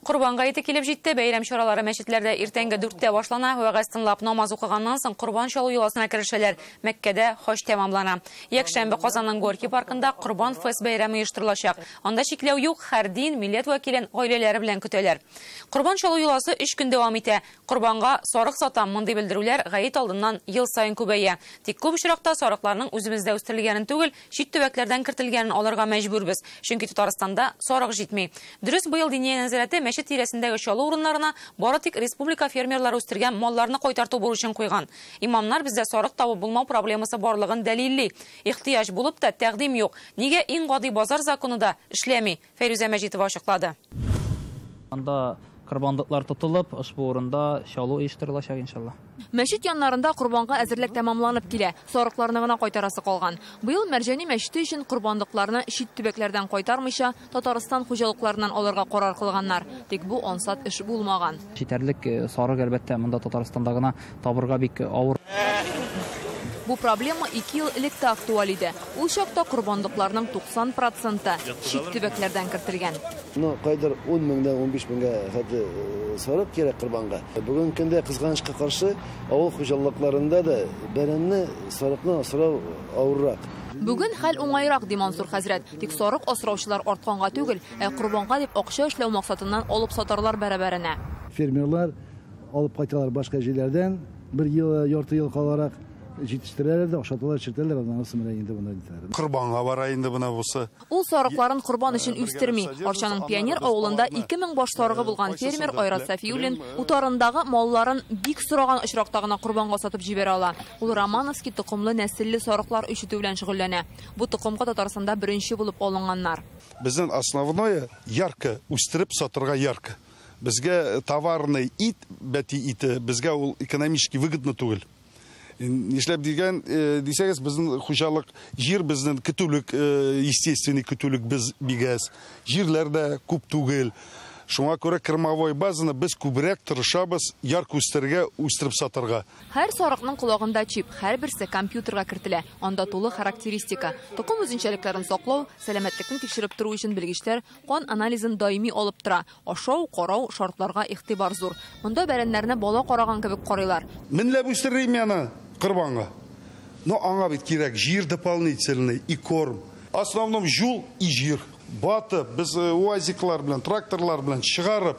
Корбан гаете килеп җитте. Бәйрәм чаралары мәчетләрдә иртәнге 4-тә башлана. Вәгазь тыңлап намаз укыганнан соң корбан чалу йоласына керешәләр. Мәккәдә хаҗ тәмамлана. Якшәмбе Казанның Горький паркында Корбан фест бәйрәме оештырылачак. Анда чикләү юк, һәр дин, милләт вәкилен гаиләләре белән көтәләр. Корбан чалу йоласы 3 көн дәвам итә. Корбанга сарык сатам мондый белдерүләр гает алдыннан ел саен күбәя. Тик күп очракта сарыкларның үзебездә үстерелгәнен түгел, чит төбәкләрдән кертелгәнен алырга мәҗбүрбез. Чөнки Татарстанда сарык җитми. Дөрес, быел Диния нәзарәте мәчет тирәсендәге чалу урыннарына бары тик республика фермерлары үстергән малларны кайтарту бурычын куйган. Имамнар бездә сарык табып булмау проблемасы барлыгын дәлилли. Ихтыяҗ булып та тәкъдим юк. Нигә иң гади базар законы да эшләми? Фәйрүзә Мәҗитова ачыклады. Анда корбанлыклар тотылып, ошбу урында чалу оештырылачак иншалла. Мәчет яннарында корбанга әзерлек тәмамланып килә. Сарыкларны гына кайтарасы калган. Быел Мәрҗани мәчете өчен корбанлыкларны чит төбәкләрдән кайтармыйча, Татарстан хуҗалыкларыннан алырга карар кылганнар. Тик бу ансат эш булмаган. Җитәрлек сарык әлбәттә монда Татарстанда гына табырга бик авыр. Бу проблема 2 ел элек тә актуаль иде. Ул чакта корбанлыкларның 90% чит төбәкләрдән кертелгән. Ну, кайдыр 10 меңдән 15 меңгә хәтле сарык кирәк корбанга. Бүгенге көндә кызганычка каршы авыл хуҗалыкларында да бәрәнне, сарыкны асрау авыррак. Бүген хәл уңайрак, ди Мансур хәзрәт. Тик сарык асраучылар артканга түгел, ә корбанга дип акча эшләү максатыннан алып сатарлар бәрабәренә. Фермерлар алып кайталар башка җирләрдән, бер ел, ярты ел каларак җитештерәләр дә, ашаталар, эчертәләр, аннан соң менә инде монда итәләр. Корбанга бара инде менә бусы. Ул сарыкларын корбан өчен үстерми. Арчаның Пионер авылында 2000 баш сарыгы булган фермер Айрат Сафиуллин утарындагы малларын бик сораган очракта гына корбанга сатып җибәрә ала. Ул Романовский токымлы нәселле сарыклар үрчетү белән шөгыльләнә. Бу токымга Татарстанда беренче булып алынганнар. Безнең основное ярко үстереп сатырга ярко. Безгә товарный ит, бәти ите, безгә ул экономически выгодно түгел. Нишләп дигән, дисәгез, безнең хуҗалык җир, безнең көтүлек, естественный көтүлек без бигәс. Җирләр дә күп түгел. Шуңа күрә кормовой базаны без күбрәк тырышабыз ярко үстерергә, үстереп сатырга. Һәр сарыкның колагында чип, һәрберсе компьютерга кертелә. Анда тулы характеристика. Токым үзенчәлекләрен саклау, сәламәтлекне тикшереп тору өчен белгечләр кан анализын даими алып тора. Ашау, карау, шартларга игътибар зур. Монда бәрәннәрне бала караган кебек карыйлар. Менләп үстерим яны корбанга. Но аңа бит кирәк җир дополнительный и корм. В основном жул и җир. Батып, без уазиклар белән, тракторлар белән чыгарып,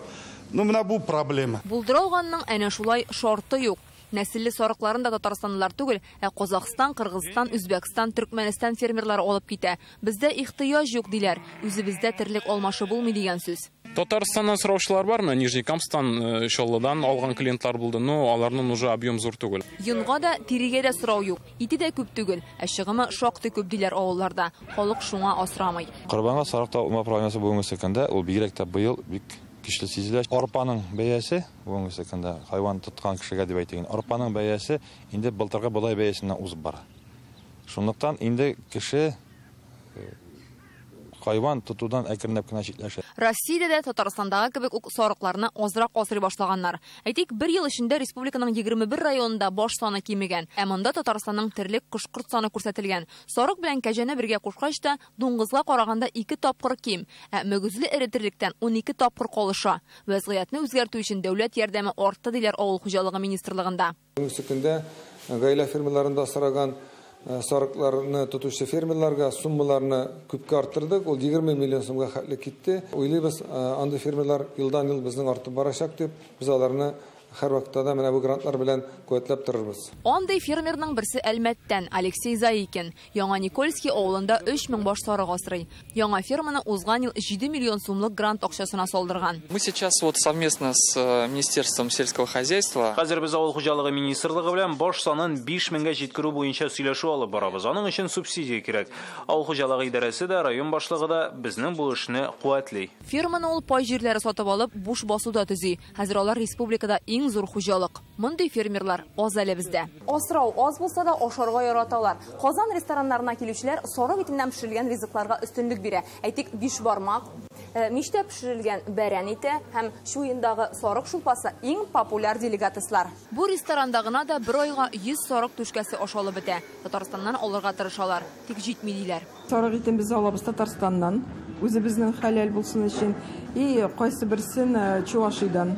ну менә бу проблема. Булдыра алганның әнә шулай шарты юк. Нәселле сарыкларын да татарстанлылар түгел, ә Казахстан, Кыргызстан, Үзбәкстан, Төркмәнстан фермерлары алып китә. Бездә ихтыяҗ юк диләр. Үзебездә терлек алмашы булмый дигән сүз. Татарстаннан сораучылар бар, менә Нижнекамсктан, Чаллыдан алган клиентлар булды, но аларның уже объем зур түгел. Йонга да, тирегә дә сорау юк. Ите дә күп түгел, ә чыгымы шактый күп диләр авылларда. Халык шуңа асрамый. Корбанга сарык табу проблемасы бүгенге көндә ул бигрәк тә быел бик көчле сизелә. Арпаның бәясе бүгенге көндә хайван тоткан кешегә дип әйтеген, арпаның бәясе инде былтыргы бодай бәясеннән узып бара. Шунлыктан инде кеше хайван тотудан әкренләп кенә читләшә. Россиядә дә Татарстандагы кебек үк сарыкларны азрак асрый башлаганнар. Әйтик, бер ел эчендә республиканың 21 районында баш саны кимегән. Ә монда Татарстанның терлек кош-корт саны күрсәтелгән. Сарык белән кәҗәне бергә кушкач та дуңгызга караганда 2 тапкыр ким, ә мөгезле эре терлектән 12 тапкыр калыша. Вәзгыятьне үзгәртү өчен дәүләт ярдәме артты диләр Авыл хуҗалыгы министрлыгында. Бүгенге көндә гаилә фермаларында асраган сарыкларны тотучы фермерларга суммаларны күпкә арттырдык. Ул 20 миллион сумга хәтле китте. Уйлыйбыз, андый фермерлар елдан-ел безнең артып барачак дип, без аларны һәр вакытта да менә бу грантлар белән куәтләп торырбыз. Андый фермерның берсе Әлмәттән Алексей Заикин. Яңа Никольский авылында 3000 баш сарык асрый. Яңа ферманы узган ел 7 миллион сумлык грант акчасына салдырган. Мы сейчас вот совместно с Министерством сельского хозяйства. Хәзер без авыл хуҗалыгы министрлыгы белән баш санын 5000гә җиткерү буенча сөйләшү алып барабыз. Аның өчен субсидия кирәк. Авыл хуҗалыгы идарәсе дә, район башлыгы да безнең бу эшне куәтли. Ферманы ул пай җирләре сатып алып, буш басуда төзи. Хәзер алар республикада иң зур хуҗалык. Мондый фермерлар аз әле бездә. Асрау аз булса да ашарга яраталар. Казан рестораннарына килүчеләр сарык итеннән пешерелгән ризыкларга өстенлек бирә. Әйтик, бишбармак, мичтә пешерелгән бәрән ите һәм чуендагы сарык шулпасы иң популяр деликатеслар. Бу ресторанда гына да бер айга 100 сарык түшкәсе ашалып бетә. Татарстаннан алырга тырышалар, тик җитми диләр. Сарык итен без алабыз Татарстаннан. Үзебезнең хәләл булсын өчен. И кайсы берсен Чувашиядән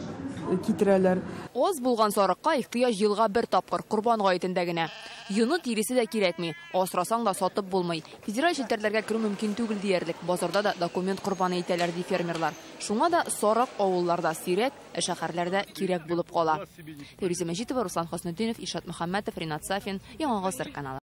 китерәләр. Аз булган сарыкка ихтыяҗ елга бер тапкыр, Корбан гаетендә генә. Йоны, тиресе дә кирәкми. Асрасаң да сатып булмый. Федераль челтәрләргә керү мөмкин түгел диярлек. Базарда да документ корбаны итәләр, ди фермерлар. Шуңа да сарык авылларда сирәк, ә шәһәрләрдә кирәк булып кала. Фәйрүзә Мәҗитова, Руслан Хөснетдинов, Илшат Мөхәммәтов, Ринат Сафин, Яңа Гасыр каналы.